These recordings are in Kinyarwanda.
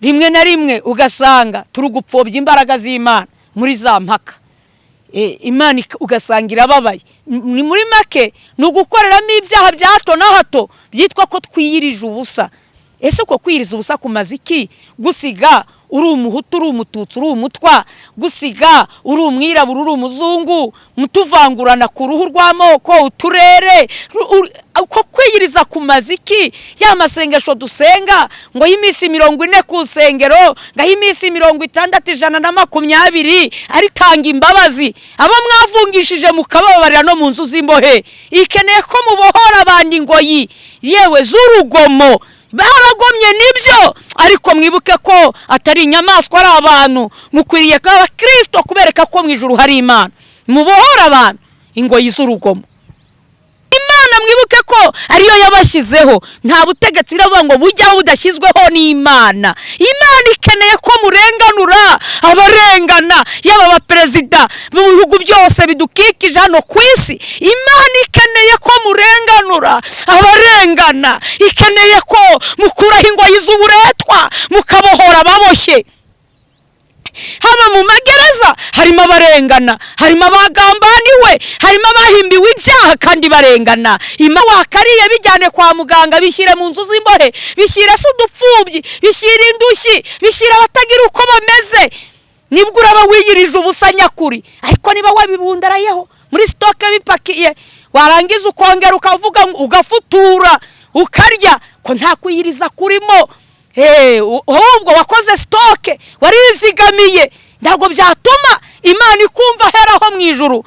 Rimwe na rimwe ugasanga turi gupfobya imbaraga z'Imana muri za mpaka. Imana ugasanga irababaye. Ni muri make ni ugukoreramo ibyaha bya hato na hato byitwa ko twiyirije ubusa. Ese uko kwiyiriza ubusa kumaze iki? Gusiga uri umuhutu, uri umututsi, uri umutwa, gusiga uri umwirabura, uri umuzungu, mutuvangurana ku ruhu rw'amoko, uturere, uko kwiyiriza kumaze iki? Ya masengesho dusenga ngo y'iminsi 40 ku nsengero, ngo ay'iminsi 60, 120, aritanga imbabazi abo mwavungishije mukababarira no mu nzu z'imbohe. Ikeneye ko mubohora abantu ingoyi yewe z'urugomo. Baragomye nibyo, ariko mwibuke ko atari inyamaswa, ari abantu. Mukwiriye kuba abakristo kubereka ko mu ijuru hari Imana. Mubohora abantu ingoyi z'urugomo. Imana mwibuke ko ariyo yabashyizeho. Nta butegetsi biravuga ngo bujyaho budashyizweho n'Imana. Imana ikeneye ko murenganura abarengana, yaba abaperezida mu bihugu byose bidukikije hano ku isi. Imana ikeneye ko murenganura abarengana, ikeneye ko mukuraho ingoyi z'uburetwa mukabohora ababoshye. Haba mu magereza harimo abarengana, harimo abagambaniwe, harimo abahimbiwe ibyaha kandi barengana. Ima wakariye bijyane kwa muganga, bishyire mu nzu z'imbohe, bishyire se udupfubyi, bishyire indushyi, bishyire abatagira uko bameze, nibwo uraba wiyirije ubusa nyakuri. Ariko niba wabibundarayeho muri stock bipakiye, warangiza ukongera ukavuga ngo ugafutura ukarya, ko nta kwiyiriza kurimo, ahubwo wakoze stock, warizigamiye, ntabwo byatuma Imana ikumva aheraho mu ijuru.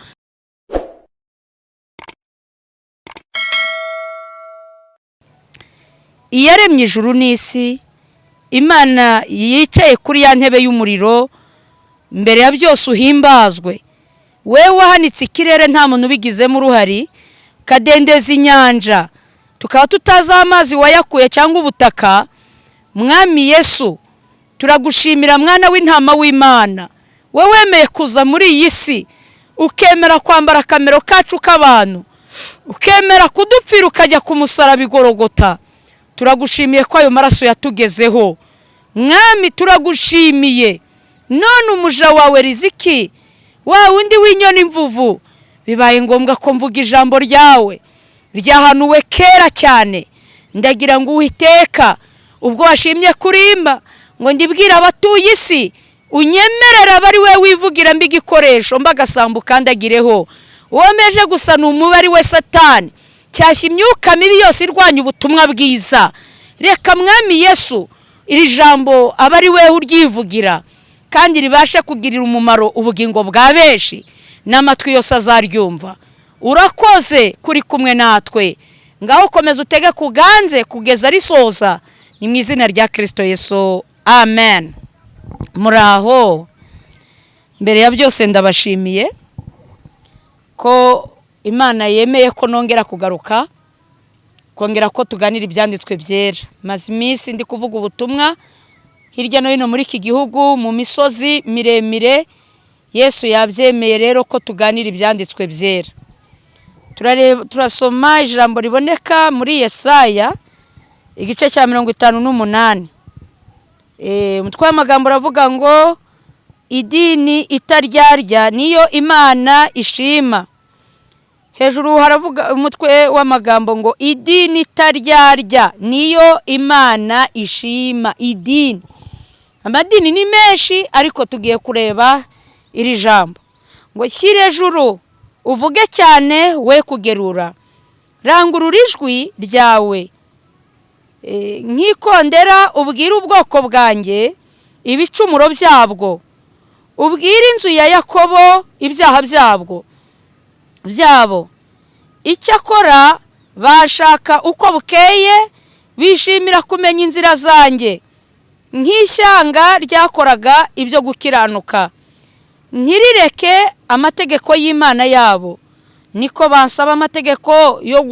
Iyaremye ijuru n'isi, Imana yicaye kuri ya ntebe y'umuriro, mbere ya byose uhimbazwe. Wewe wahanitse ikirere nta muntu ubigizemo uruhari, ukadendeza inyanja tukaba tutazi amazi wayakuye cyangwa ubutaka. Mwami Yesu, turagushimira, mwana w'intama w'Imana, wowe wemeye kuza muri iyi si, ukemera kwambara akamero kacu k'abantu, ukemera kudupfira, ukajya ku musaraba igorogota. Turagushimiye ko ayo maraso yatugezeho. Mwami, turagushimiye. None umuja wawe Riziki, wa wundi w'inyoni imvuvu, bibaye ngombwa ko mvuga ijambo ryawe ryahanuwe kera cyane. Ndagira ngo Uwiteka, ubwo washimye kurimba ngo ndibwire abatuye isi, unyemerera aba ari we wivugira, mba igikoresho, mba agasambu kandagireho. Womeje gusa ni umubare we Satani cyashya imyuka mibi yose irwanya ubutumwa bwiza. Reka Mwami Yesu, iri jambo aba ari we uryivugira kandi ribashe kugirira umumaro ubugingo bwa benshi n'amatwi yose azaryumva. Urakoze kuri kumwe natwe. Ngaho komeza utege kuganze kugeza risoza. Ni mu izina rya Kirisito Yesu, amen. Muraho. Mbere ya byose ndabashimiye ko Imana yemeye ko nongera kugaruka, kongera ko tuganira ibyanditswe byera. Maze iminsi ndi kuvuga ubutumwa hirya no hino muri iki gihugu, mu misozi miremire. Yesu yabyemeye rero ko tuganira ibyanditswe byera. Turareba, turasoma ijambo riboneka muri Yesaya igice cya 58. Umutwe w'amagambo uravuga ngo idini itaryarya niyo Imana ishima. Hejuru haravuga umutwe w'amagambo ngo idini itaryarya niyo Imana ishima. Idini, amadini ni menshi, ariko tugiye kureba iri jambo ngo shyire ejuru uvuge cyane, we kugerura, rangurura ijwi ryawe nk'ikondera, ubwire ubwoko bwanjye ibicumuro byabwo, ubwire inzu ya Yakobo ibyaha byabo. Icyakora bashaka uko bukeye, bishimira kumenya inzira zanjye, nk'ishyanga ryakoraga ibyo gukiranuka ntirireke amategeko y'Imana yabo. Niko bansaba amategeko yo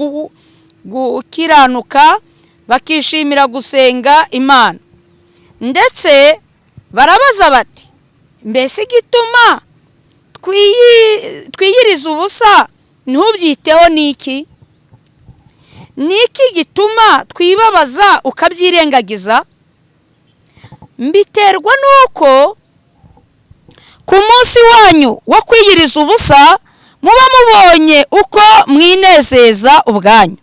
gukiranuka, bakishimira gusenga Imana. Ndetse barabaza bati: mbese igituma twiyiriza ubusa ntubyiteho ni iki? Ni iki gituma twibabaza ukabyirengagiza? Mbiterwa n'uko ku munsi wanyu wo kwiyiriza ubusa muba mubonye uko mwinezeza ubwanyu,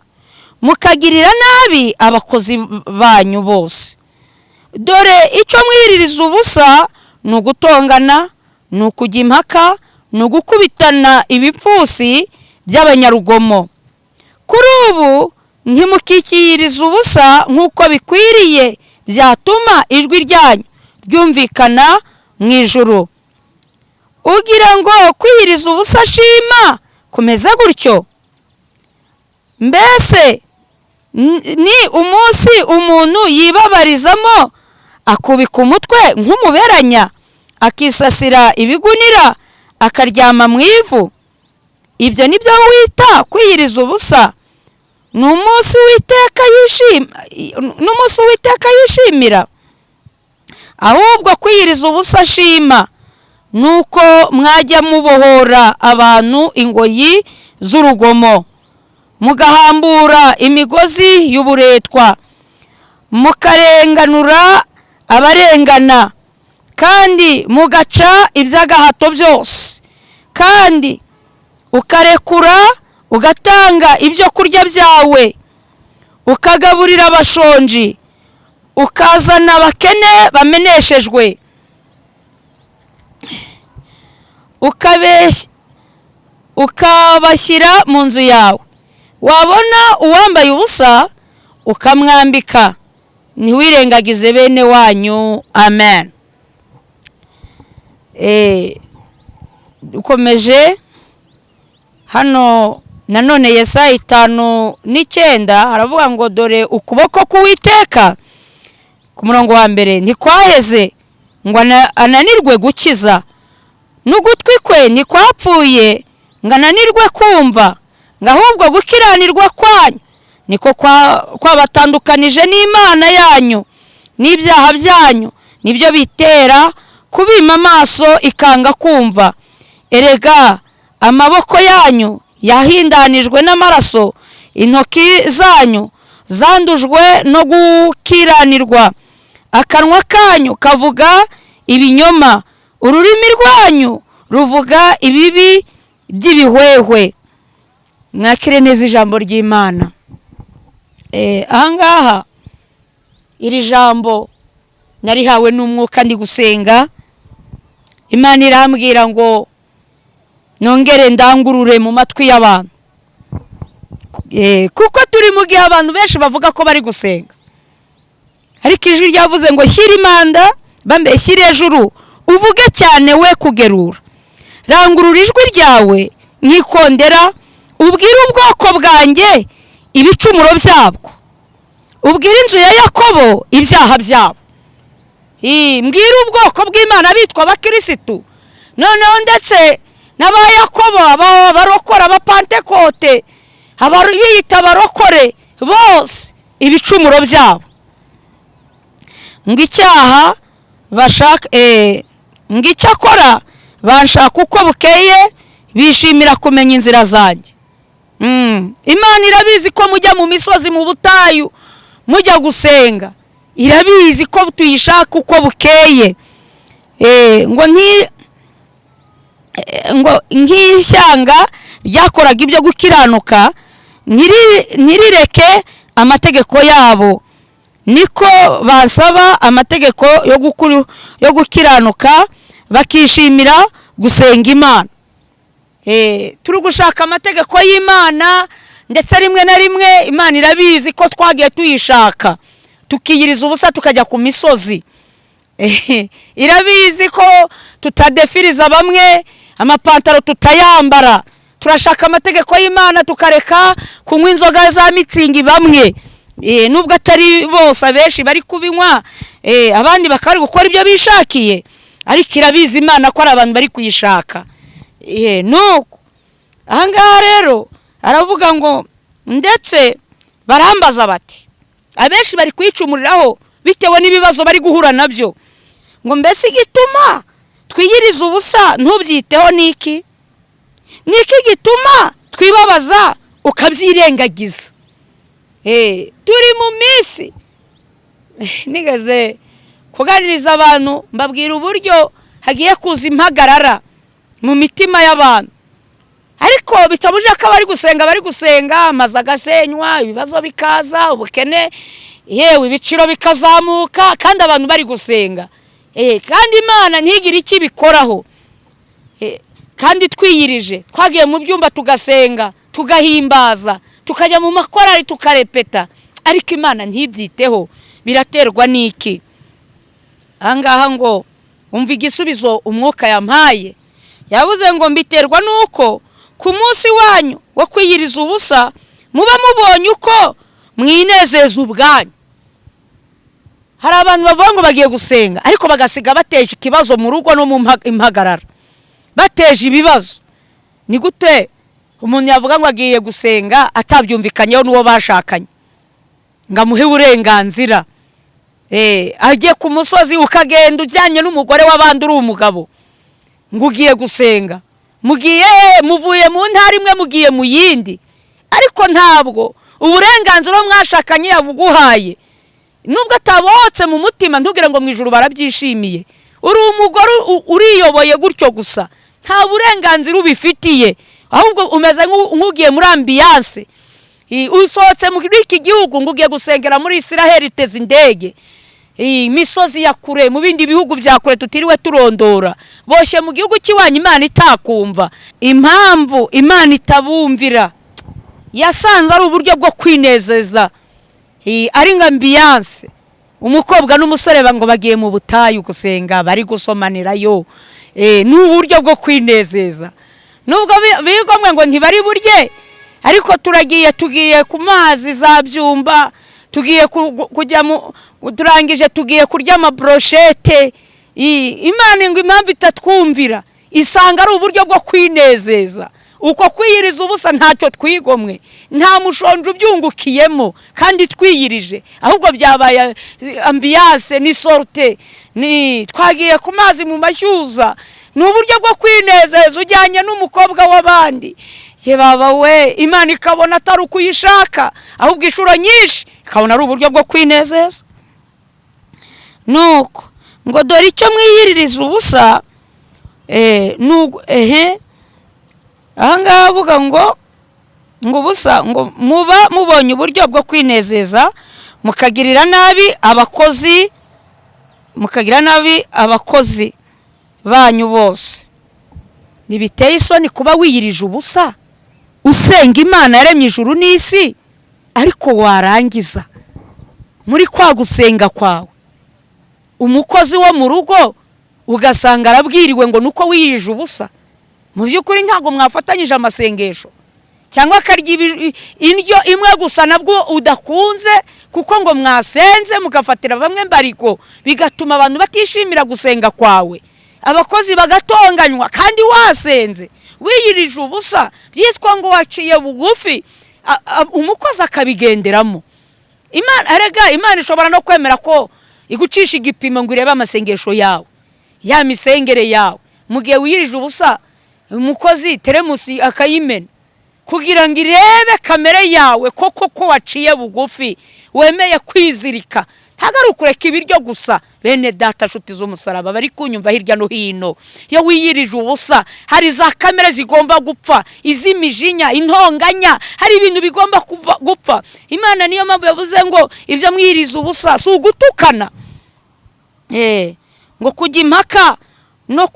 mukagirira nabi abakozi banyu bose. Dore icyo mwiyiriza ubusa ni ugutongana, ni ukujya impaka, ni ugukubitana ibipfunsi by'abanyarugomo. Kuri ubu ntimukikiyiriza ubusa nk'uko bikwiriye, byatuma ijwi ryanyu ryumvikana mu ijuru. Ugira ngo kwiyiriza ubusa ashima kumeze gutyo? Mbese ni umunsi umuntu yibabarizamo, akubika umutwe nk'umuberanya, akisasira ibigunira, akaryama mu ivu? Ibyo ni byo wita kwiyiriza ubusa? Ni umunsi Uwiteka yishima, n'umunsi Uwiteka yishimira? Ahubwo kwiyiriza ubusa ashima ni uko mwajya mubohora abantu ingoyi z'urugomo, mugahambura imigozi y'uburetwa, mukarenganura abarengana, kandi mugaca iby'agahato byose, kandi ukarekura ugatanga ibyo kurya byawe, ukagaburira abashonji, ukazana abakene bameneshejwe, ukabashyira mu nzu yawe. Wabona uwambaye ubusa ukamwambika, ntiwirengagize bene wanyu. Amen. Dukomeje hano nanone, Yesaya 5:9 haravuga ngo: "Dore ukuboko k'Uwiteka," ku murongo wa mbere, "ntikwaheze ngo ananirwe gukiza, n'ugutwi kwe ntikwapfuye ngo ananirwe kumva, ngo ahubwo gukiranirwa kwanyu niko kwabatandukanije n'Imana yanyu, n'ibyaha byanyu nibyo bitera kubima amaso ikanga kumva. Erega amaboko yanyu yahindanijwe n'amaraso, intoki zanyu zandujwe no gukiranirwa. Akanwa kanyu kavuga ibinyoma, ururimi rwanyu ruvuga ibibi by'ibihwehwe." Mwakire neza ijambo ry'Imana. Ahangaha iri jambo narihawe n'Umwuka ndi gusenga. Imana irambwira ngo nongere ndangurure mu matwi y'abantu, kuko turi mu gihe abantu benshi bavuga ko bari gusenga, ariko ijwi ryavuze ngo: "Shyira imanda bambe, shyira hejuru, uvuge cyane, we kugerura, rangurura ijwi ryawe nkikondera, ubwire ubwoko bwanjye ibicumuro byabwo, ubwire inzu ya Yakobo ibyaha byabo." Mbwire ubwoko bw'Imana bitwa abakirisitu, noneho ndetse n'aba Yakobo, abarokore, abapantekote, biyita abarokore bose, ibicumuro byabo. Ngo icyaha bashaka, ngo icyakora banshaka uko bukeye, bishimira kumenya inzira zanjye. Imana irabizi ko mujya mu misozi, mu butayu, mujya gusenga. Irabizi ko tuyishaka uko bukeye. Ngo nk'ishyanga ryakoraga ibyo gukiranuka, ntirireke amategeko yabo, niko basaba amategeko yo gukiranuka, bakishimira gusenga Imana. Turi gushaka amategeko y'Imana, ndetse rimwe na rimwe Imana irabizi ko twagiye tuyishaka, tukiyiriza ubusa, tukajya ku misozi. Irabizi ko tutadefiriza bamwe, amapantaro tutayambara. Turashaka amategeko y'Imana, tukareka kunywa inzoga za Mützig bamwe, nubwo atari bose, abenshi bari kubinywa, abandi bakaba bari gukora ibyo bishakiye, ariko irabizi Imana ko ari abantu bari kuyishaka. Nuko ahangaha rero aravuga ngo ndetse barambaza bati, abenshi bari kuyicumuriraho bitewe n'ibibazo bari guhura nabyo, ngo: "Mbese igituma twiyiriza ubusa ntubyiteho niki? Niki gituma twibabaza ukabyirengagiza?" Turi mu minsi nigeze Kuganiriza abantu, mbabwira uburyo hagiye kuza impagarara mu mitima y'abantu, ariko bitabujije ko abari gusenga bari gusenga, amazu agasenywa, ibibazo bikaza, ubukene, yewe ibiciro bikazamuka, kandi abantu bari gusenga. Kandi Imana ntigire icyo ibikoraho. Kandi twiyirije, twagiye mu byumba tugasenga, tugahimbaza, tukajya mu makorari tukarepeta, ariko Imana ntibyiteho. Biraterwa n'iki? Ahangaha ngo umva igisubizo Umwuka yampaye. Yavuze ngo mbiterwa n'uko ku munsi wanyu wo kwiyiriza ubusa muba mubonye uko mwinezeza ubwanyu. Hari abantu bavuga ngo bagiye gusenga, ariko bagasiga bateje ikibazo mu rugo no mu impagarara, bateje ibibazo. Ni gute umuntu yavuga ngo agiye gusenga atabyumvikanyeho n'uwo bashakanye, ngo amuhe uburenganzira? Agiye ku musozi, ukagenda ujyanye n'umugore w'abandi, uri umugabo, ngo ugiye gusenga. Mugiye he? Muvuye mu ntara imwe mugiye mu yindi, ariko ntabwo uburenganzira mwashakanye yabuguhaye. Nubwo atabohotse mu mutima, ntugire ngo mu ijuru barabyishimiye. Uri umugore, uriyoboye gutyo gusa, nta burenganzira ubifitiye, ahubwo umeze nk'ugiye muri ambiance. Usohotse muri iki gihugu ngo ugiye gusengera muri Israheli, uteze indege, imisozi ya kure, mu bindi bihugu bya kure tutiriwe turondora. Boshye mu gihugu cy'iwanyu Imana itakumva. Impamvu Imana itabumvira, yasanze ari uburyo bwo kwinezeza, ari nka ambiance. Umukobwa n'umusore ngo bagiye mu butayu gusenga, bari gusomanirayo. Ni uburyo bwo kwinezeza, nubwo bigomwe ngo ntibari burye, ariko turagiye, tugiye ku mazi za Byumba, tugiye kujya mu, turangije tugiye kurya amabroshete. Imana ngo impamvu itatwumvira, isanga ari uburyo bwo kwinezeza. Uko kwiyiriza ubusa ntacyo twigomwe, nta mushonje ubyungukiyemo kandi twiyirije, ahubwo byabaye ambiance, ni sortie, ni twagiye ku mazi mu mashyuza, ni uburyo bwo kwinezeza ujyanye n'umukobwa w'abandi. Ye baba we, Imana ikabona atari uko uyishaka, ahubwo inshuro nyinshi ikabona ari uburyo bwo kwinezeza. Nuko ngo dore icyo mwiyiririza ubusa. Ehe, ahangaha avuga ngo ubusa, ngo muba mubonye uburyo bwo kwinezeza, mukagirira nabi abakozi, mukagira nabi abakozi banyu bose. Ntibiteye isoni kuba wiyirije ubusa usenga Imana yaremye ijuru n'isi, ariko warangiza muri kwa gusenga kwawe, umukozi wo mu rugo ugasanga arabwiriwe ngo nuko wiyirije ubusa? Mu by'ukuri ntabwo mwafatanyije amasengesho, cyangwa akarya indyo imwe gusa nabwo udakunze, kuko ngo mwasenze mugafatira bamwe mbariko, bigatuma abantu batishimira gusenga kwawe, abakozi bagatonganywa, kandi wasenze wiyirije ubusa, byitwa ngo waciye bugufi, umukozi akabigenderamo. Imana erega, Imana ishobora no kwemera ko igucisha igipimo ngo irebe amasengesho yawe, ya misengere yawe, mu gihe wiyirije ubusa, umukozi teremusi akayimena, kugira ngo irebe kamere yawe koko ko waciye bugufi, wemeye kwizirika. Ntabwo ari ukureka ibiryo gusa. Bene data, nshuti z'umusaraba bari kunyumva hirya no hino, iyo wiyirije ubusa hari za kamere zigomba gupfa, iz'imijinya, intonganya, hari ibintu bigomba gupfa. Imana niyo mpamvu yavuze ngo ibyo mwiyiriza ubusa si ugutukana, ngo kujya impaka no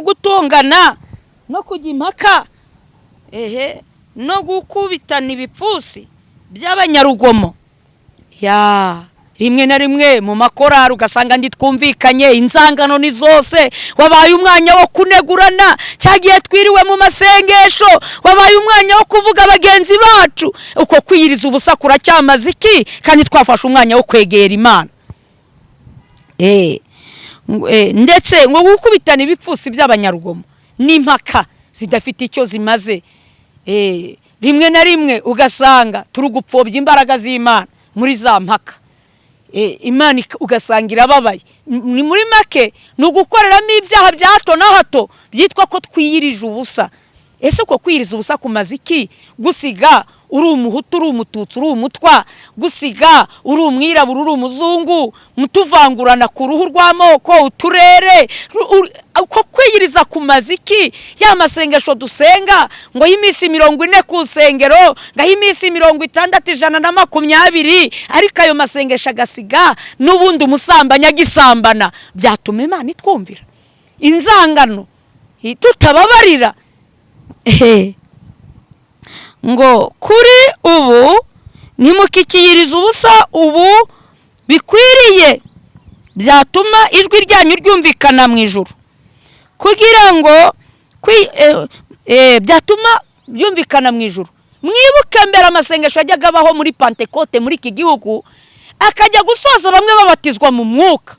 gutongana no kujya impaka, ehe, no gukubitana ibipfunsi by'abanyarugomo. Ya rimwe na rimwe mu makorari ugasanga ntitwumvikanye, inzangano ni zose, wabaye umwanya wo kunegurana. Cyagiye twiriwe mu masengesho, wabaye umwanya wo kuvuga bagenzi bacu. Uko kwiyiriza ubusa kuracyamaze iki kandi twafashe umwanya wo kwegera Imana? Ndetse ngo gukubitana ibipfunsi by'abanyarugomo n'impaka zidafite icyo zimaze. Rimwe na rimwe ugasanga turi gupfobya imbaraga z'Imana muri za mpaka. Imana ugasanga irababaye. Ni muri make ni ugukoreramo ibyaha bya hato na hato byitwa ko twiyirije ubusa. Ese uko kwiyiriza ubusa kumaze iki? Gusiga Uri umuhutu, uri umututsi, uri umutwa, gusiga uri umwirabura, uri umuzungu, mutuvangurana ku ruhu rw'amoko, uturere, uko kwiyiriza ku maziki ya masengesho dusenga ngo y'iminsi 40 ku nsengero, ngo ay'iminsi 60, 120, ariko ayo masengesho agasiga n'ubundi umusambanyi agisambana, byatuma Imana itwumvira? Inzangano, tutababarira. Ehe. Ngo kuri ubu ntimukikiyiriza ubusa ubu bikwiriye, byatuma ijwi ryanyu ryumvikana mu ijuru, kugira ngo byatuma byumvikana mu ijuru. Mwibuke mbere amasengesho yajyaga abaho muri Pantekote muri iki gihugu, akajya gusoza bamwe babatizwa mu mwuka,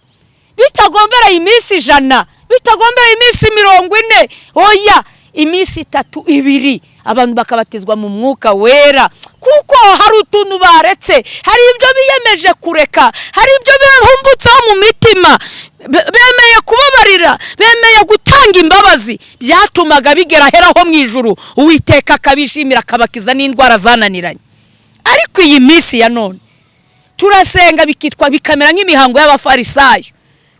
bitagombereye iminsi 100, bitagombereye iminsi 40, oya, iminsi 3, 2, abantu bakabatizwa mu mwuka wera, kuko hari utuntu baretse, hari ibyo biyemeje kureka, hari ibyo bihumbutseho mu mitima, bemeye kubabarira, bemeye gutanga imbabazi. Byatumaga bigera aheraho mu ijuru, Uwiteka akabishimira, akabakiza n'indwara zananiranye. Ariko iyi minsi ya none turasenga bikitwa, bikamera nk'imihango y'abafarisayo.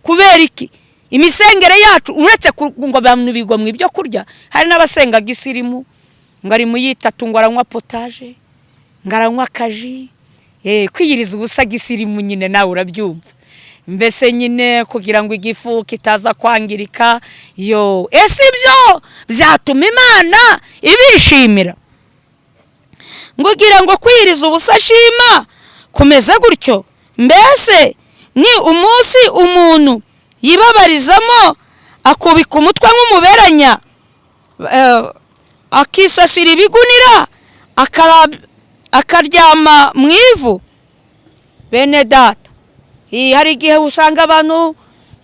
Kubera iki? Imisengere yacu, uretse ngo abantu bigwa mu ibyo kurya, hari n'abasenga gisirimu, ngo ari mu yitatu, ngo aranywa potaje, ngo aranywa akaji. Kwiyiriza ubusa gisirimu nyine nawe urabyumva, mbese nyine kugira ngo igifu kitaza kwangirika. Yo, ese ibyo byatuma Imana ibishimira? Ngo ugira ngo kwiyiriza ubusa ashima kumeze gutyo, mbese ni umunsi umuntu yibabarizamo, akubika umutwe nk'umuberanya, akisasira ibigunira, akaryama mu ivu? Bene data, hari igihe usanga abantu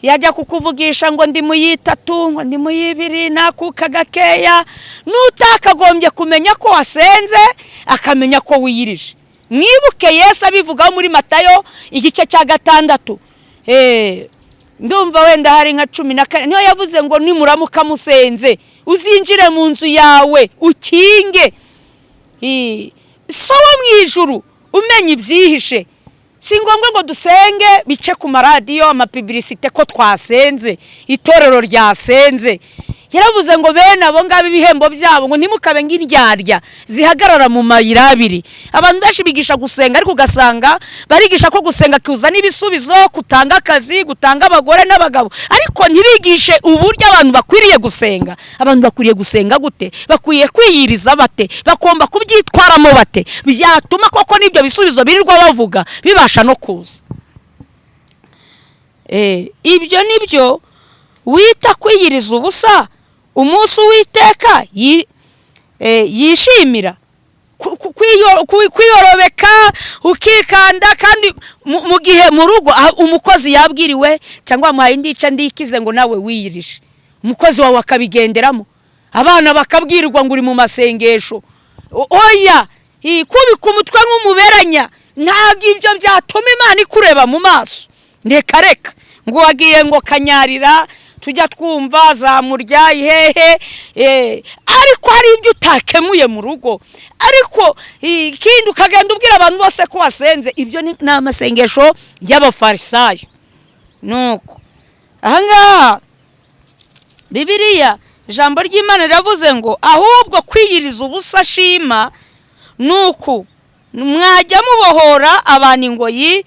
yajya kukuvugisha ngo ndi mu y'itatu, ngo ndi mu y'ibiri, nakuka gakeya, n'utakagombye kumenya ko wasenze akamenya ko wiyirije. Mwibuke Yesu abivugaho muri Matayo igice cya 6, ndumva wenda hari nka 14, niyo yavuze ngo nimuramuka musenze, uzinjire mu nzu yawe ukinge, So wo mu ijuru umenya ibyihishe. Si ngombwa ngo dusenge bice ku maradiyo, amapublicité, ko twasenze, itorero ryasenze. Yaravuze ngo bene abo ngabo ibihembo byabo, ngo ntimukabe nk'indyarya zihagarara mu mayira abiri. Abantu benshi bigisha gusenga, ariko ugasanga barigisha ko gusenga kuzana ibisubizo, gutanga akazi, gutanga abagore n'abagabo, ariko ntibigishe uburyo abantu bakwiriye gusenga. Abantu bakwiriye gusenga gute? Bakwiye kwiyiriza bate? Bagomba kubyitwaramo bate, byatuma koko n'ibyo bisubizo birirwa bavuga bibasha no kuza? Ibyo ni byo wita kwiyiriza ubusa, umunsi Uwiteka yishimira? Kwiyorobeka ukikanda, kandi mu gihe mu rugo umukozi yabwiriwe cyangwa wamuhaye indica ndikize ngo nawe wiyirije, umukozi wawe akabigenderamo, abana bakabwirwa ngo uri mu masengesho. Oya, kubika umutwe nk'umuberanya, ntabwo ibyo byatuma Imana ikureba mu maso. Reka reka, ngo wagiye ngo kanyarira, tujya twumva zamurya ihehe, ariko hari ibyo utakemuye mu rugo, ariko ikindi ukagenda ubwira abantu bose ko wasenze. Ibyo ni amasengesho y'abafarisayo. Nuko ahangaha Bibiliya, ijambo ry'Imana riravuze ngo ahubwo kwiyiriza ubusa ashima ni uku: mwajya mubohora abantu ingoyi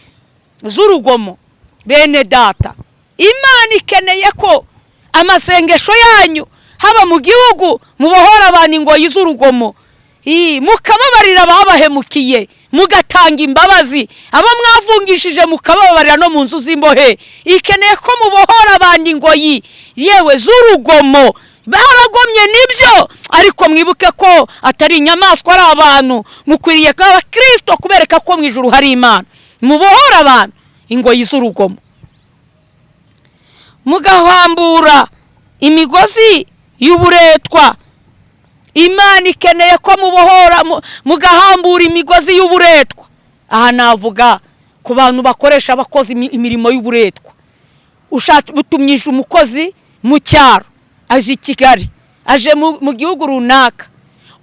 z'urugomo. Bene data, Imana ikeneye ko amasengesho yanyu, haba mu gihugu, mubohora abantu ingoyi z'urugomo, mukababarira ababahemukiye, mugatanga imbabazi abo mwavungishije, mukababarira no mu nzu z'imbohe. Ikeneye ko mubohora abantu ingoyi yewe z'urugomo. Baragomye nibyo, ariko mwibuke ko atari inyamaswa, ari abantu. Mukwiriye kuba abakirisito kubereka ko mu ijuru hari Imana. Mubohora abantu ingoyi z'urugomo, mugahambura imigozi y'uburetwa. Imana ikeneye ko mubohora, mugahambura imigozi y'uburetwa. Aha navuga ku bantu bakoresha abakozi imirimo y'uburetwa. Utumyije umukozi mu cyaro, aje i Kigali, aje mu gihugu runaka,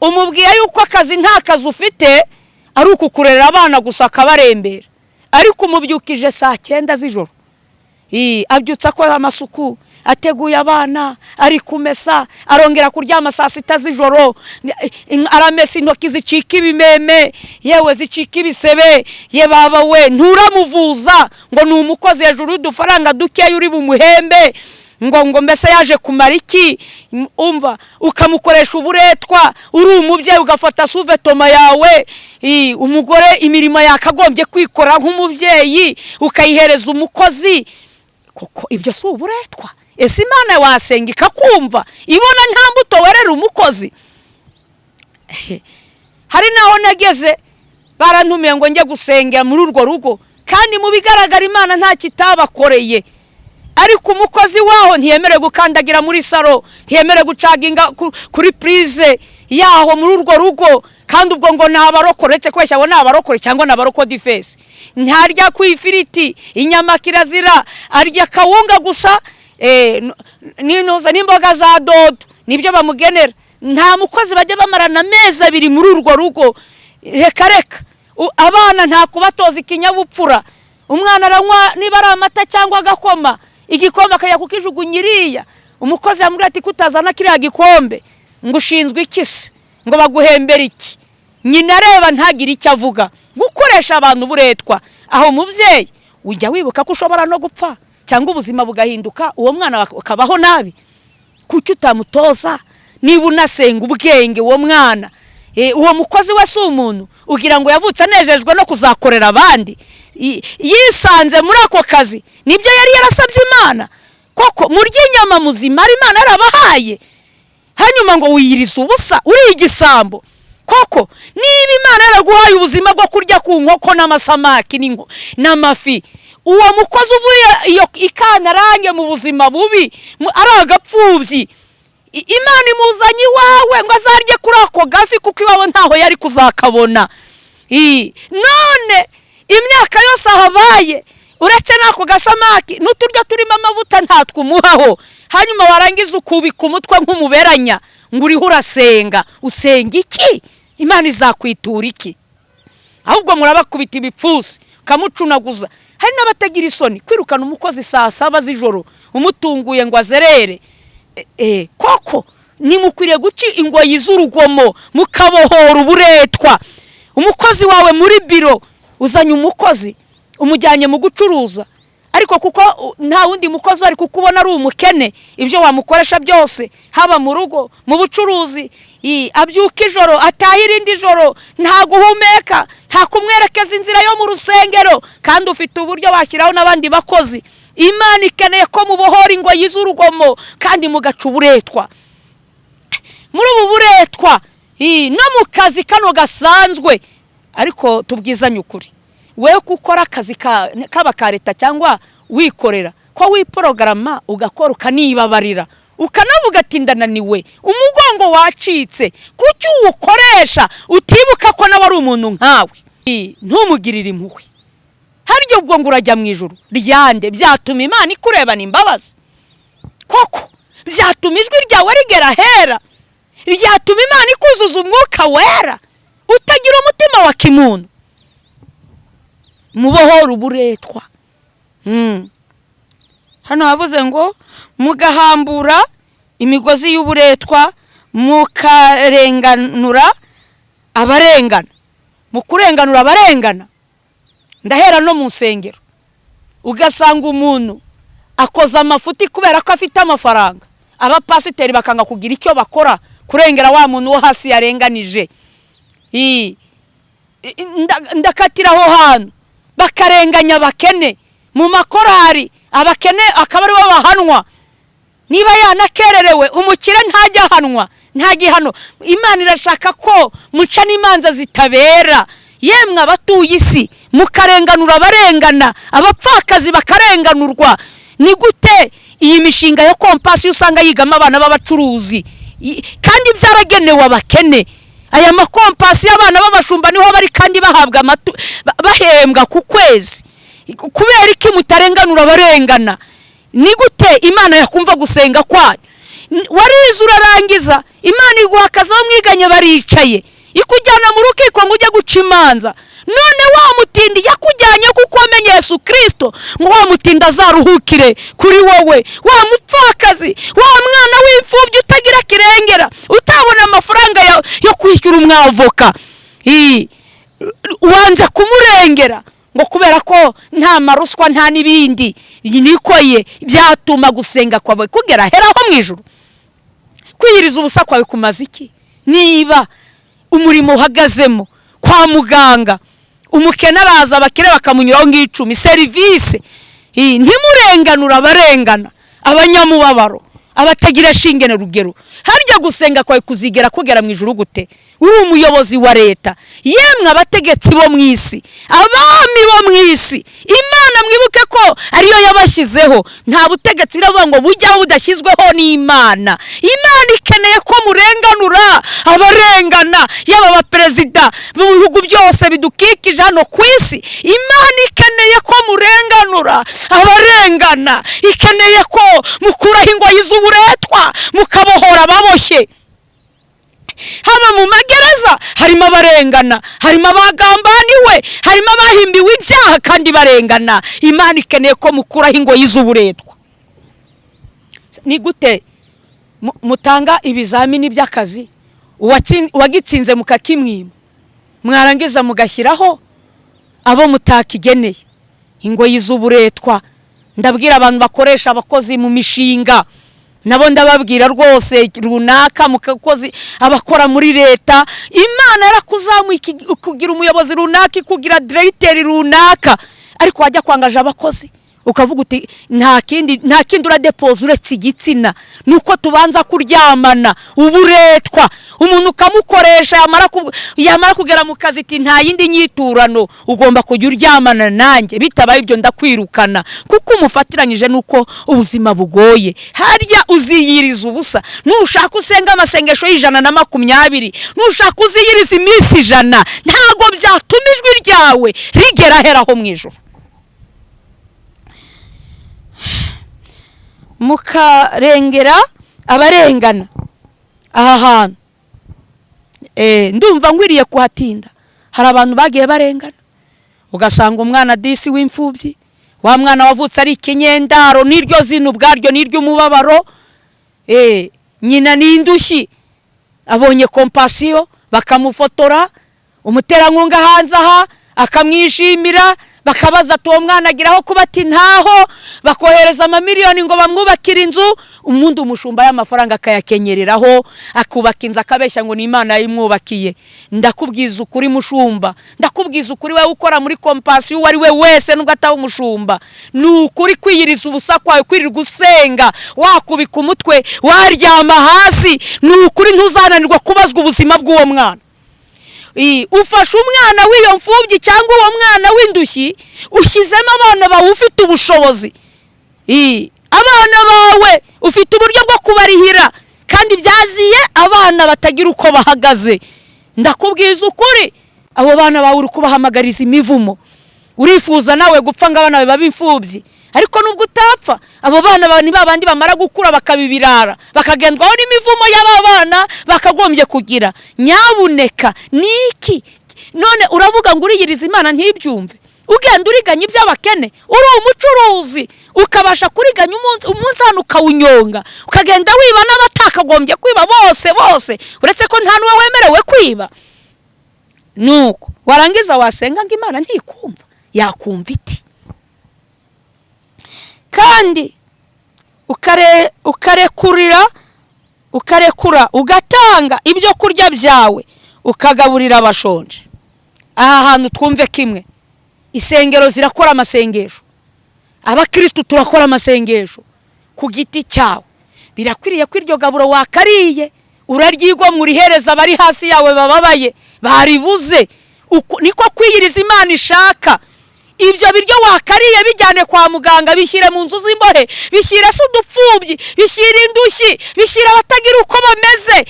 Umubwiye yuko akazi nta kazi ufite, ari ukukurerera abana gusa akabarembera, ariko umubyukije saa 9 z'ijoro. Abyutse akora amasuku, ateguye abana, ari kumesa, arongera kuryama saa 6 z'ijoro, aramesa intoki zicika ibimeme, yewe zicika ibisebe. Ye baba we, nturamuvuza ngo ni umukozi hejuru y'udufaranga dukeya uri bumuhembe, ngo mbese yaje kumara iki? Umva, ukamukoresha uburetwa. Uri umubyeyi, ugafata sous-vêtement yawe, umugore imirimo yakagombye kwikora nk'umubyeyi ukayihereza umukozi. Koko ibyo si uburetwa? Ese Imana wasenga ikakumva ibona nta mbuto werera umukozi? Hari naho nageze barantumiye ngo njye gusengera muri urwo rugo, kandi mu bigaragara Imana nta kitabakoreye, ariko umukozi waho ntiyemerewe gukandagira muri salon, ntiyemerewe gucaginga kuri prise yaho muri urwo rugo. Kandi ubwo ngo ni abarokore, uretse kubeshya ngo ni abarokore cyangwa ni abarokodifesi. Ntarya ku ifiriti, inyama kirazira, arya kawunga gusa n'intuza n'imboga za dodo, nibyo bamugenera. Nta mukozi bajya bamarana amezi 2 muri urwo rugo, reka reka. Abana nta kubatoza ikinyabupfura. Umwana aranywa niba ari amata cyangwa agakoma, igikombe akajya kukijugunya iriya. Umukozi yamubwira ati: "Kutazana kiriya gikombe?" Ngo: "Ushinzwe iki se? Ngo baguhembera iki?" Nyina areba ntagire icyo avuga. Gukoresha abantu uburetwa. Aho mubyeyi, ujya wibuka ko ushobora no gupfa cyangwa ubuzima bugahinduka, uwo mwana akabaho nabi? Kuki utamutoza, niba unasenga, ubwenge uwo mwana? Uwo mukozi we si umuntu? Ugira ngo yavutse anejejwe no kuzakorera abandi? Yisanze muri ako kazi, nibyo yari yarasabye Imana? Koko murya inyama muzimara Imana yarabahaye, hanyuma ngo wiyirize ubusa, uri igisambo koko. Niba Imana yaraguhaye ubuzima bwo kurya ku nkoko n'amasamaki n'amafi, uwo mukozi uvuye iyo ikantarange mu buzima bubi, ari agapfubyi, Imana imuzanye iwawe ngo azarye kuri ako gafi kuko iwawe ntaho yari kuzakabona. None imyaka yose ahabaye, uretse n'ako gasamaki n'uturyo turimo amavuta ntatwumuhaho, hanyuma warangiza ukubika umutwe nk'umuberanya ngo uriho urasenga. Usenga iki? Imana izakwitura iki? Ahubwo murabakubita ibipfunsi, ukamucunaguza. Hari n'abatagira isoni, kwirukana umukozi saa 7 z'ijoro umutunguye ngo azerere. Koko nimukwiriye guca ingoyi z'urugomo, mukabohora uburetwa. Umukozi wawe muri biro, uzanye umukozi umujyanye mu gucuruza, ariko kuko nta wundi mukozi ari, kuko ubona ari umukene, ibyo wamukoresha byose, haba mu rugo, mu bucuruzi, abyuka ijoro, ataha irindi joro, nta guhumeka, nta kumwerekeza inzira yo mu rusengero, kandi ufite uburyo washyiraho n'abandi bakozi. Imana ikeneye ko mubohora ingoyi z'urugomo kandi mugaca uburetwa. Muri ubu buretwa no mu kazi kano gasanzwe, ariko tubwizanye ukuri, we gukora akazi kaba ka leta cyangwa wikorera, ko wiporogarama ugakora, ukanibabarira, ukanavuga ati: "Ndananiwe, umugongo wacitse." Kuki uwukoresha utibuka ko nawe ari umuntu nkawe? Ntumugirire impuhwe. Harya ubwo ngo urajya mu ijuru ryande? Byatuma Imana ikurebana imbabazi koko? Byatuma ijwi ryawe rigera ahera? Ryatuma Imana ikuzuza Umwuka Wera utagira umutima wa kimuntu? Mubohora uburetwa. Hano havuze ngo mugahambura imigozi y'uburetwa, mukarenganura abarengana. Mu kurenganura abarengana, ndahera no mu nsengero, ugasanga umuntu akoza amafuti kubera ko afite amafaranga, abapasiteri bakanga kugira icyo bakora kurengera wa muntu wo hasi yarenganije. Ndakatira aho hantu, bakarenganya abakene mu makorari, abakene akaba aribo bahanwa niba yanakererewe. Umukire ntajya ahanwa, nta gihano. Imana irashaka ko muca n'imanza zitabera, yemwe abatuye isi, mukarenganura abarengana, abapfakazi bakarenganurwa. Ni gute iyi mishinga ya Compassion usanga yigamo abana b'abacuruzi kandi byaragenewe abakene? Aya ma Compassion y'abana b'abashumba niho bari, kandi bahabwa bahembwa ku kwezi. Kubera iki mutarenganura abarengana? Ni gute Imana yakumva gusenga kwanyu? Warize urarangiza. Imana iguha akazi, aho mwiganye baricaye, ikujyana mu rukiko ngo ujye guca imanza. None wa mutindi yakujyanye kuko wamenye Yesu Kirisito, ngo wa mutindi azaruhukire kuri wowe, wa mupfakazi, wa mwana w'imfubyi utagira kirengera, utabona amafaranga yo kwishyura umwavoka, wanze kumurengera ngo kubera ko nta maruswa nta n'ibindi nikoye byatuma gusenga kwawe kugera heraho mu ijuru. Kwiyiriza ubusa kwawe kumaze iki niba umurimo uhagazemo kwa muganga, umukene araza, abakire bakamunyuraho ng'icumi, serivisi ntimurenganura abarengana, abanyamubabaro, abatagira shinge na rugero? Harya gusenga kwawe kuzigera kugera mu ijuru gute uri umuyobozi wa leta? Yemwe abategetsi bo mu isi, abami bo mu isi, Imana mwibuke ko ariyo yabashyizeho. Nta butegetsi biravuga ngo bujyaho budashyizweho n'Imana. Imana ikeneye ko murenganura abarengana, yaba abaperezida mu bihugu byose bidukikije hano ku isi. Imana ikeneye ko murenganura abarengana, ikeneye ko mukuraho ingoyi z'uburetwa, mukabohora ababoshye. Haba mu magereza harimo abarengana, harimo abagambaniwe, harimo abahimbiwe ibyaha kandi barengana. Imana ikeneye ko mukuraho ingoyi z'uburetwa. Ni gute mutanga ibizamini by'akazi, uwagitsinze mukakimwima, mwarangiza mugashyiraho abo mutakigeneye? Ingoyi z'uburetwa. Ndabwira abantu bakoresha abakozi mu mishinga, nabo ndababwira rwose runaka mu kakozi, abakora muri leta, Imana yarakuzamuye ikugira umuyobozi runaka, ikugira diregiteri runaka, ariko wajya kwangaje abakozi ukavuga uti nta kindi, nta kindi uradepoza uretse igitsina, nuko tubanza kuryamana. Uburetwa! Umuntu ukamukoresha, yamara kugera mu kazi iti nta yindi nyiturano, ugomba kujya uryamana nanjye, bitabaye ibyo ndakwirukana, kuko umufatiranyije nuko ubuzima bugoye. Harya uziyiriza ubusa? Nushaka usenga amasengesho y'120, nushaka uziyiriza iminsi 100, ntabwo byatuma ijwi ryawe rigera aheraho mu ijuru. Mukarengera abarengana. Aha hantu ndumva nkwiriye kuhatinda. Hari abantu bagiye barengana, ugasanga umwana disi w'imfubyi, wa mwana wavutse ari ikinyendaro, n'iryo zina ubwaryo n'iry'umubabaro, nyina ni indushyi, abonye Compassion, bakamufotora, umuterankunga hanze aha akamwishimira, bakabaza ati uwo mwana agira aho kuba? Ati ntaho. Bakohereza amamiliyoni ngo bamwubakire inzu, ubundi umushumba y'amafaranga akayakenyereraho, akubaka inzu, akabeshya ngo ni Imana yayimwubakiye. Ndakubwiza ukuri mushumba, ndakubwiza ukuri wowe ukora muri Compassion, uwo ari we wese nubwo ataba umushumba, ni ukuri kwiyiriza ubusa kwawe, kwirirwa usenga, wakubika umutwe, waryama hasi, ni ukuri ntuzananirwa kubazwa ubuzima bw'uwo mwana. Ufashe umwana w'iyo mfubyi cyangwa uwo mwana w'indushyi, ushyizemo abana bawe, ufite ubushobozi, abana bawe ufite uburyo bwo kubarihira, kandi byaziye abana batagira uko bahagaze. Ndakubwiza ukuri, abo bana bawe uri kubahamagariza imivumo. Urifuza nawe gupfa ngo abana bawe babe imfubyi, ariko nubwo utapfa, abo bana bawe ni ba bandi bamara gukura bakabibirara, bakagendwaho n'imivumo y'aba bana bakagombye kugira. Nyabuneka, ni iki none uravuga ngo uriyiriza, Imana ntibyumve, ugenda uriganya iby'abakene? Uri umucuruzi, ukabasha kuriganya umunsi hano ukawunyonga, ukagenda wiba n'abatakagombye kwiba bose bose, uretse ko nta n'uwo wemerewe kwiba. Nuko warangiza wasenga ngo Imana ntikumva. Yakumva iti? Kandi ukarekurira, ukarekura, ugatanga ibyo kurya byawe, ukagaburira abashonje. Aha hantu twumve kimwe. Isengero zirakora amasengesho, abakirisitu turakora amasengesho. Ku giti cyawe birakwiriye ko iryo gaburo wakariye uraryigomwa, urihereza abari hasi yawe bababaye, baribuze. Niko kwiyiriza Imana ishaka. Ibyo biryo wakariye bijyane kwa muganga, bishyire mu nzu z'imbohe, bishyire se udupfubyi, bishyire indushyi, bishyire abatagira uko bameze,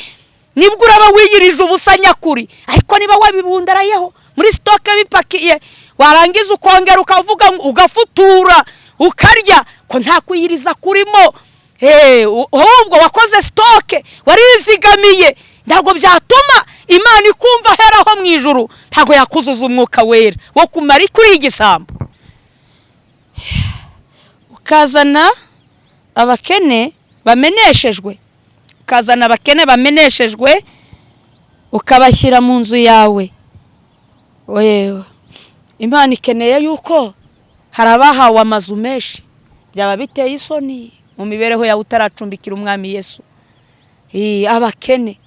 nibwo uraba wiyirije ubusa nyakuri. Ariko niba wabibundarayeho muri stock bipakiye, warangiza ukongera ukavuga ngo ugafutura ukarya, ko nta kwiyiriza kurimo. Ahubwo wakoze stock, warizigamiye. Ntabwo byatuma Imana ikumva aheraho mu ijuru, ntabwo yakuzuza Umwuka Wera wo kumara kuri igisambo. Ukazana abakene bameneshejwe, ukazana abakene bameneshejwe, ukabashyira mu nzu yawe. Wewe, Imana ikeneye yuko hari abahawe amazu menshi, byaba biteye isoni mu mibereho yawe utaracumbikira Umwami Yesu. Abakene,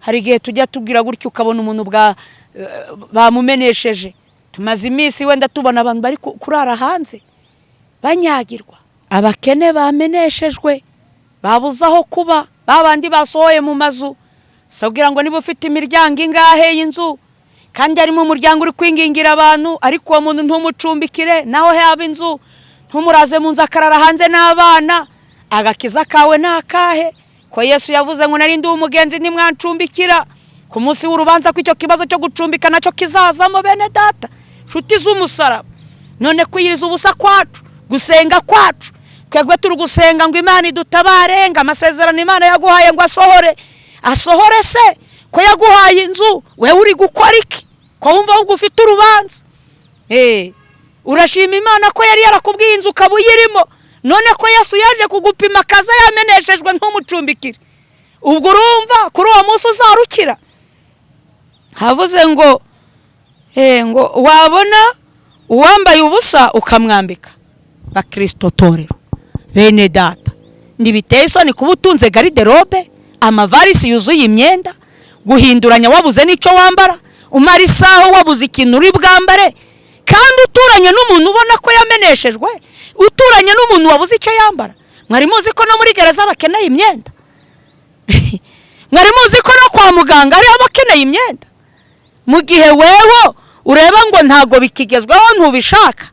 hari igihe tujya tubwira gutyo, ukabona umuntu bwa bamumenesheje. Tumaze iminsi wenda tubona abantu bari kurara hanze, banyagirwa. Abakene bameneshejwe, babuze aho kuba, babandi basohoye mu mazu. Sabwira ngo niba ufite imiryango ingahe y'inzu, kandi harimo umuryango uri kwingingira abantu, ariko uwo muntu ntumucumbikire, naho yaba inzu ntumuraze mu nzu, akarara hanze n'abana, agakiza kawe ni akahe? Ko Yesu yavuze ngo: "Nari ndi umugenzi, ntimwancumbikira"? Ku munsi w'urubanza, ko icyo kibazo cyo gucumbika nacyo kizazamo, bene data, nshuti z'umusaraba. None kwiyiriza ubusa kwacu, gusenga kwacu, twebwe turi gusenga ngo Imana idutabare, ngo amasezerano Imana yaguhaye ngo asohore. Asohore se ko yaguhaye inzu? Wewe uri gukora iki ko wumva ahubwo ufite urubanza? Urashima Imana ko yari yarakubwiye inzu ukaba uyirimo, none ko Yesu yaje kugupima akaza yameneshejwe ntumucumbikire, ubwo urumva kuri uwo munsi uzarukira? Havuze ngo ngo wabona uwambaye ubusa ukamwambika. Bakristo, torero, bene data, ntibiteye isoni kuba utunze garde-robe, amavarisi yuzuye imyenda, guhinduranya wabuze n'icyo wambara, umara isaha wabuze ikintu uri bwambare, kandi uturanye n'umuntu ubona ko yameneshejwe, uturanye n'umuntu wabuze icyo yambara? Mwari muzi ko no muri gereza bakeneye imyenda? Mwari muzi ko no kwa muganga hariho abakeneye imyenda? Mu gihe wewe ureba ngo ntabwo bikigezweho, ntubishaka.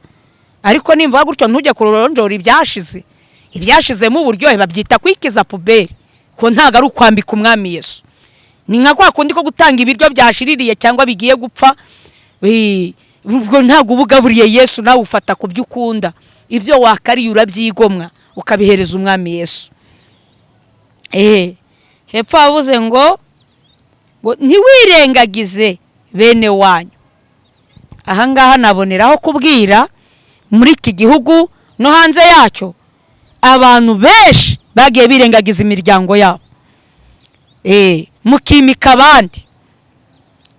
Ariko nimba gutyo, ntujye kuronjora ibyashize. Ibyashizemo uburyohe babyita kwikiza poubelle, ko ntabwo ari ukwambika Umwami Yesu. Ni nka kwa kundi ko gutanga ibiryo byashiririye cyangwa bigiye gupfa. Ubwo ntabwo uba ugaburiye Yesu. Nawe ufata ku byo ukunda, ibyo wakariye urabyigomwa, ukabihereza Umwami Yesu. Hepfo havuze ngo ntiwirengagize bene wanyu. Ahangaha naboneraho kubwira muri iki gihugu no hanze yacyo, abantu benshi bagiye birengagiza imiryango yabo, mukimika abandi,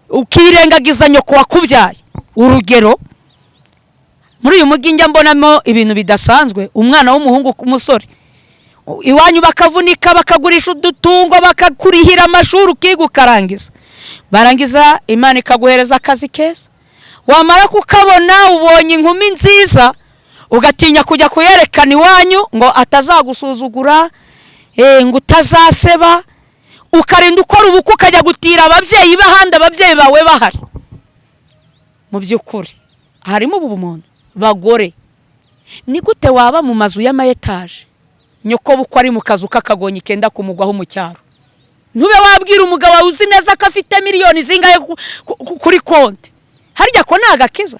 ukirengagiza nyoko wakubyaye. Urugero, muri uyu mujyi njya mbonamo ibintu bidasanzwe. Umwana w'umuhungu, umusore, iwanyu bakavunika, bakagurisha udutungo, bakakurihira amashuri, ukiga ukarangiza. Barangiza, Imana ikaguhereza akazi keza. Wamara kukabona, ubonye inkumi nziza, ugatinya kujya kuyerekana iwanyu ngo atazagusuzugura, ngo utazaseba. Ukarinda ukora ubukwe, ukajya gutira ababyeyi b'ahandi, ababyeyi bawe bahari. Mu by'ukuri harimo ubu bumuntu. Bagore, ni gute waba mu mazu y'amayetaje, nyoko bukwe ari mu kazu k'akagonyi kenda kumugwaho mu cyaro, ntube wabwira umugabo wawe uzi neza ko afite miliyoni zingahe kuri konti? Harya ko ni agakiza?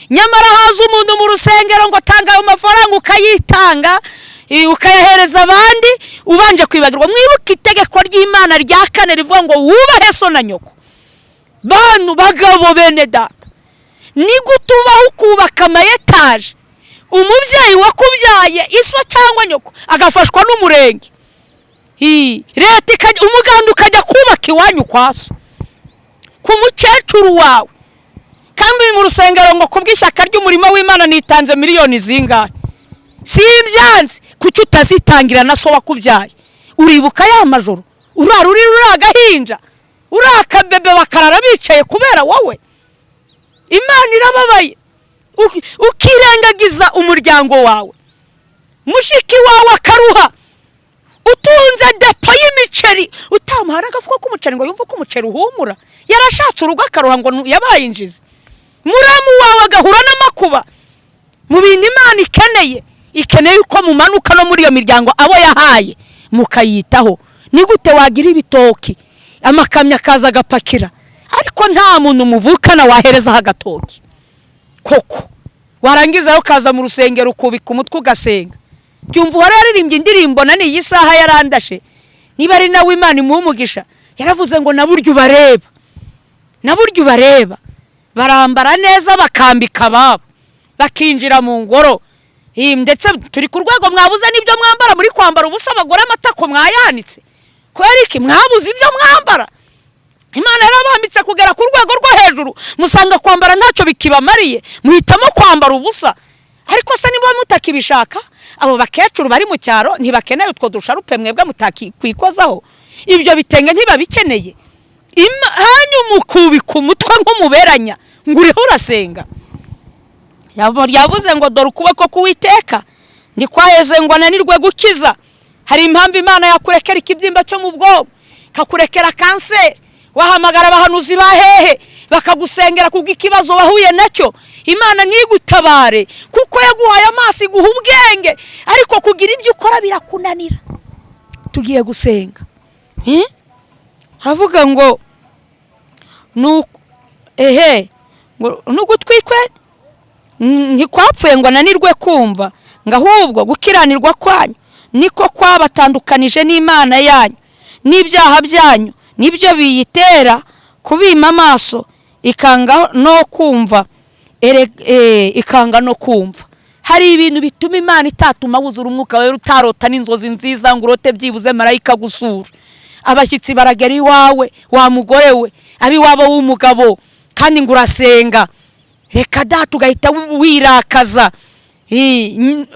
Nyamara haza umuntu mu rusengero ngo tanga ayo mafaranga, ukayitanga, ukayahereza abandi, ubanje kwibagirwa. Mwibuke itegeko ry'Imana rya kane rivuga ngo wubahe so na nyoko. Bantu bagabo, bene data, ni gute ubaho ukubaka amayetaje, umubyeyi wakubyaye, iso cyangwa nyoko, agafashwa n'umurenge, leta ikajya, umuganda ukajya kubaka iwanyu kwa so, ku mukecuru wawe, kandi uri mu rusengero ngo kubw'ishyaka ry'umurimo w'Imana nitanze miliyoni zingahe? Si ibyanze, kuki utazitangira na so wakubyaye? Uribuka ya majoro urara uri agahinja, uri akabebe, bakarara bicaye kubera wowe? Imana irababaye. Ukirengagiza umuryango wawe, mushiki wawe akaruha, utunze depo y'imiceri, utamuhara agafuka k'umuceri ngo yumve ko umuceri uhumura. Yarashatse urugo akaruha ngo yabaye injizi. Muramu wawe agahura n'amakuba. Mu bintu Imana ikeneye, ikeneye uko mumanuka no muri iyo miryango abo yahaye mukayitaho. Ni gute wagira ibitoki, amakamyo akaza agapakira, ariko nta muntu muvukana waherezaho agatoki koko? Warangiza ukaza mu rusengero ukubika umutwe ugasenga. Byumva uhora yaririmbye indirimbo na n'iyi saha yarandashe, niba ari nawe Imana imuha umugisha. Yaravuze ngo na buryo ubareba, na buryo ubareba barambara neza, bakambika ababo, bakinjira mu ngoro. Ndetse turi ku rwego mwabuze n'ibyo mwambara, muri kwambara ubusa, abagore amatako mwayanitse. Kubera iki mwabuze ibyo mwambara? Imana yarabambitse kugera ku rwego rwo hejuru, musanga kwambara ntacyo bikibamariye, muhitamo kwambara ubusa. Ariko se niba mutakibishaka, abo bakecuru bari mu cyaro ntibakeneye utwo dusharupe mwebwe mutakwikozaho? Ibyo bitenge ntibabikeneye? Hanyuma ukubika umutwe nk'umuberanya ngo uriho urasenga. Yavuze ngo dore ukuboko k'Uwiteka ntikwaheze ngo ananirwe gukiza. Hari impamvu Imana yakurekera ikibyimba cyo mu bwonko, ikakurekera kanseri, wahamagara abahanuzi ba hehe bakagusengera kubw'ikibazo wahuye nacyo, Imana ntigutabare, kuko yaguhaye amaso, iguha ubwenge, ariko kugira ibyo ukora birakunanira. Tugiye gusenga. Havuga ngo ehe, ngo n'ugutwi kwe ntikwapfuye ngo ananirwe kumva, ngo ahubwo gukiranirwa kwanyu niko kwabatandukanije n'Imana yanyu, n'ibyaha byanyu nibyo biyitera kubima amaso, ikanga no kumva. Ikanga no kumva. Hari ibintu bituma Imana itatuma wuzura umwuka wawe, utarota n'inzozi nziza ngo urote byibuze marayika gusura. Abashyitsi baragera iwawe, wa mugore we, ab'iwabo w'umugabo, kandi ngo urasenga. Reka data, ugahita wirakaza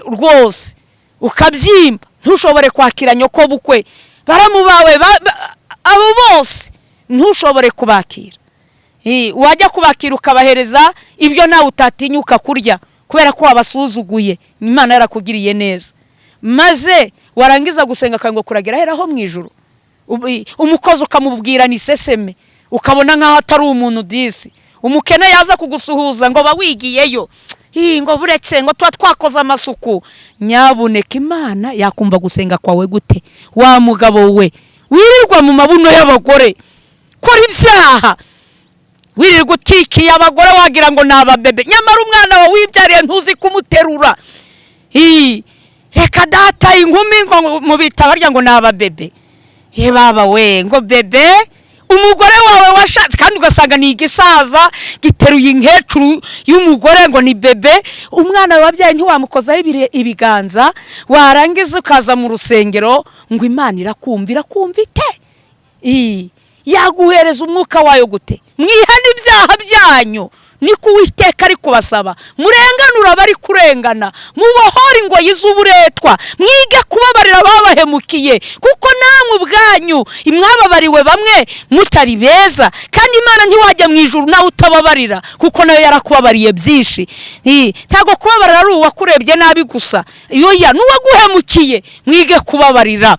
rwose, ukabyimba, ntushobore kwakira nyoko bukwe, baramu bawe, abo bose ntushobore kubakira. Wajya kubakira ukabahereza ibyo nawe utatinyuka kurya kubera ko wabasuzuguye, Imana yarakugiriye neza. Maze warangiza gusenga ngo kuragera aheraho mu ijuru. Umukozi ukamubwira ni iseseme, ukabona nk'aho atari umuntu disi. Umukene yaza kugusuhuza ngo bawigiyeyo, ngo buretse ngo tuba twakoze amasuku. Nyabuneka, Imana yakumva gusenga kwawe gute, wa mugabo we wirirwa mu mabuno y'abagore, kora ibyaha, wirirwa ukikiye abagore wagira ngo ni ababebe, nyamara umwana wawe wibyariye ntuzi kumuterura? Reka data, inkumi ngo mubita barya ngo ni ababebe. Ye baba we, ngo bebe, umugore wawe washatse, kandi ugasanga ni igisaza giteruye inkecuru y'umugore ngo ni bebe. Umwana wabyaye ntiwamukozaho ibiganza. Warangiza ukaza mu rusengero ngo Imana irakumva. Irakumva ite? Yaguhereza umwuka wayo gute? Mwihane ibyaha byanyu, niko Uwiteka ari kubasaba. Murenganura abari kurengana, mubohore ingoyi z'uburetwa, mwige kubabarira ababahemukiye, kuko namwe ubwanyu mwababariwe bamwe mutari beza. Kandi Imana ntiwajya mu ijuru nawe utababarira, kuko nayo yarakubabariye byinshi. Ntabwo kubabarira ari uwakurebye nabi gusa, yoya, n'uwaguhemukiye mwige kubabarira,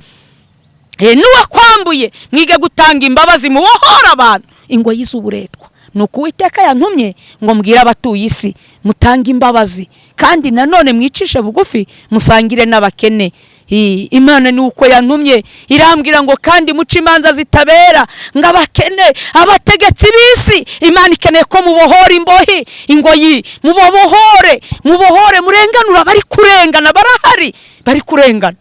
n'uwakwambuye mwige gutanga imbabazi, mubohore abantu ingoyi z'uburetwa. Ni uko Uwiteka yantumye ngo mbwire abatuye isi: mutange imbabazi, kandi nanone mwicishe bugufi, musangire n'abakene. Imana ni uko yantumye, irambwira ngo kandi muce imanza zitabera, ngo abakene, abategetsi b'isi, Imana ikeneye ko mubohora imbohi ingoyi, mubobohore, mubohore, murenganura abari kurengana. Barahari bari kurengana.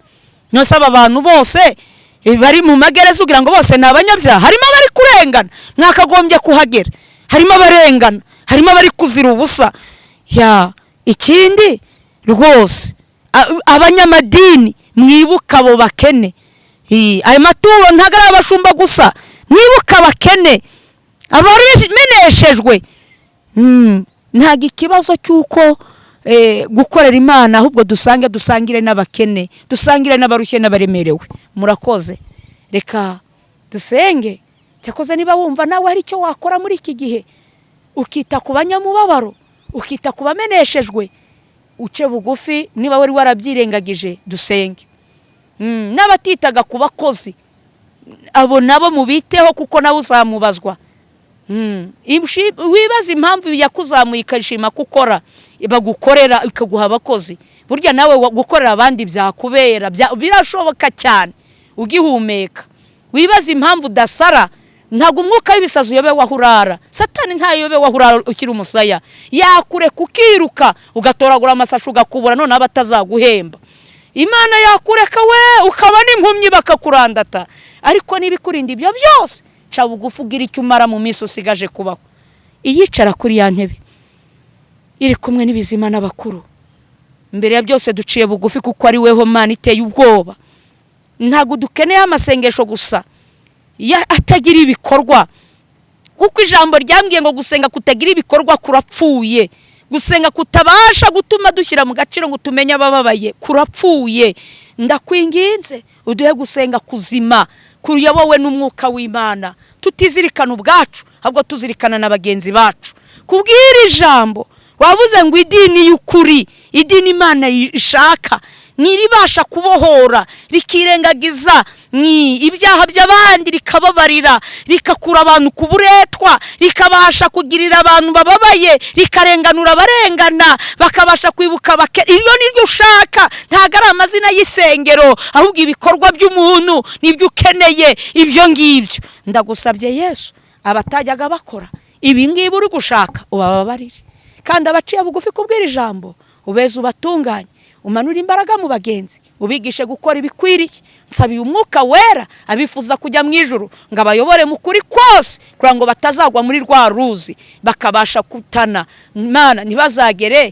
Nose aba bantu bose bari mu magereza ugira ngo bose ni abanyabyaha? Harimo abari kurengana, mwakagombye kuhagera. Harimo abarengana, harimo abari kuzira ubusa. Ya, ikindi rwose, abanyamadini, mwibuke abo bakene. Ayo maturo ntabwo ari abashumba gusa. Mwibuke abakene, abameneshejwe. Ntabwo ikibazo cy'uko gukorera Imana, ahubwo dusange, dusangire n'abakene, dusangire n'abarushye n'abaremerewe. Murakoze, reka dusenge. Cyakoze niba wumva nawe hari icyo wakora muri iki gihe, ukita ku banyamubabaro, ukita ku bameneshejwe, uce bugufi niba wari warabyirengagije, dusenge. N'abatitaga ku bakozi, abo nabo mubiteho, kuko nawe uzamubazwa. Wibaze impamvu yakuzamuye, ikashima ko ukora, bagukorera, ikaguha abakozi. Burya nawe gukorera abandi byakubera, birashoboka cyane ugihumeka. Wibaze impamvu udasara. Ntabwo umwuka w'ibisazi uyobewe aho urara. Satani ntayobewe aho urara ukiri umusaya. Yakureka ukiruka, ugatoragura amasashi, ugakubura, noneho abatazaguhemba. Imana yakureka we ukaba n'impumyi bakakurandata, ariko niba ikurinda ibyo byose, ca bugufi ugira icyo umara mu minsi usigaje kubaho. Iyicara kuri ya ntebe iri kumwe n'ibizima n'abakuru, mbere ya byose duciye bugufi kuko ari weho Mana iteye ubwoba. Ntabwo dukeneye amasengesho gusa atagira ibikorwa, kuko ijambo ryambwiye ngo gusenga kutagira ibikorwa kurapfuye, gusenga kutabasha gutuma dushyira mu gaciro ngo tumenye abababaye kurapfuye. Ndakwinginze uduhe gusenga kuzima kuyobowe n'umwuka w'Imana, tutizirikana ubwacu ahubwo tuzirikana na bagenzi bacu. Kubwira ijambo wavuze ngo idini y'ukuri, idini Imana ishaka ntiribasha kubohora, rikirengagiza ni ibyaha by'abandi, rikababarira, rikakura abantu ku buretwa, rikabasha kugirira abantu bababaye, rikarenganura abarengana, bakabasha kwibuka bake. Iyo niryo ushaka, ntabwo ari amazina y'isengero, ahubwo ibikorwa by'umuntu nibyo ukeneye. Ibyo ngibyo ndagusabye Yesu, abatajyaga bakora ibi ngibi uri gushaka ubababarire, kandi abaciye bugufi kubwira ijambo ubeze, ubatunganye, umanure imbaraga mu bagenzi, ubigishe gukora ibikwiriye. Nsabiye umwuka wera abifuza kujya mu ijuru ngo abayobore mu kuri kose, kugira ngo batazagwa muri rwa ruzi bakabasha kutana. Imana, ntibazagere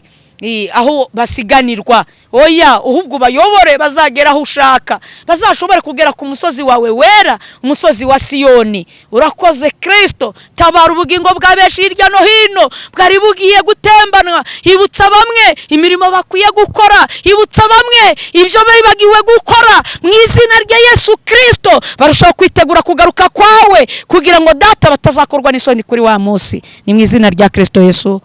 aho basiganirwa, oya, ahubwo ubayobore bazagera aho ushaka, bazashobore kugera ku musozi wawe wera, umusozi wa Siyoni. Urakoze Kirisito. Tabara ubugingo bwa benshi hirya no hino bwari bugiye gutembanwa. Ibutsa bamwe imirimo bakwiye gukora, ibutsa bamwe ibyo bibagiwe gukora. Mu izina rya Yesu Kirisito, barushaho kwitegura kugaruka kwawe, kugira ngo Data batazakorwa n'isoni kuri wa munsi. Ni mu izina rya Kirisito Yesu.